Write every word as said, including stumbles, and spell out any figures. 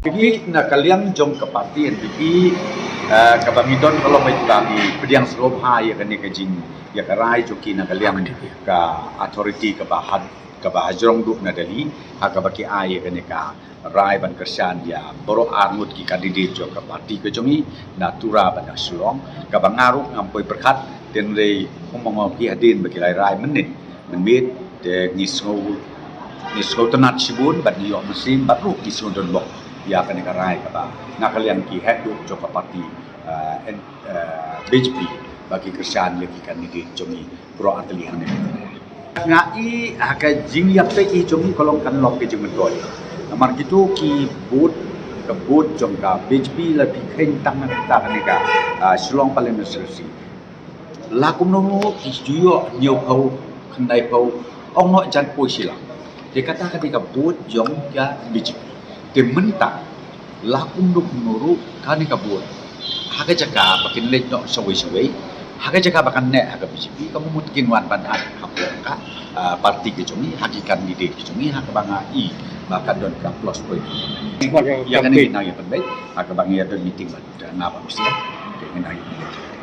Phi na ka liang jong ka party N P P, eh, kaba ngi don ka long ba ngi pdiang sngewbha ïa kane ka jing, ïa ka rai jong ki na ka liang ka authority kaba ha, kaba ha jrong duh na Delhi, ha kaba ki ai ïa kane ka rai ban kyrshan ïa baroh arngut ki candidate jong ka party ka jong ngi na Tura bad na Shillong, kaba nga ruh ngam poi pyrkhat, tynrai kum ma nga ki hadien ba ki la rai mynnin mynmiet, te ngi sngew, ngi sngewtynnat shibun bad ngi ïoh mynsiem bad ruh ngi sngewdonbok ïa kane ka rai kaba na ka liang ki heh duh jong ka party, eh, N-, eh, B J P ba ki kyrshan ïa ki candidate jong ngi baroh artylli hangne. Nga i ha ka jingïapeit i jong ngi ka long kan long ka jingmyntoi. Namar kito ki vote, ka vote jong ka B J P la phi kheiñ tang na kata kane ka, ah, Shillong Parliamentary seat. La kumno ki ju ïoh hynñiewphew, khyndaiphew, ong noh jan poi shi lak. Te kata ka dei ka vote jong ka B J P. Te mynta la kumno kumno ruh kane ka vote, ha ka jaka ba kin leit noh shawei shawei, ha ka jaka ba kan neh ha ka B J P, ka mut kin wan ban ai hapoh ka, ah, party ka jong ngi, ha ki candidate ka jong ngi, ha kaba nga i ba kan don ka plus point. Ïa kane ngi nang ïa pynbeit ha kaba ngi ïa don meeting bad nga bad u Sir. Te ngi nang ïa pynbeit.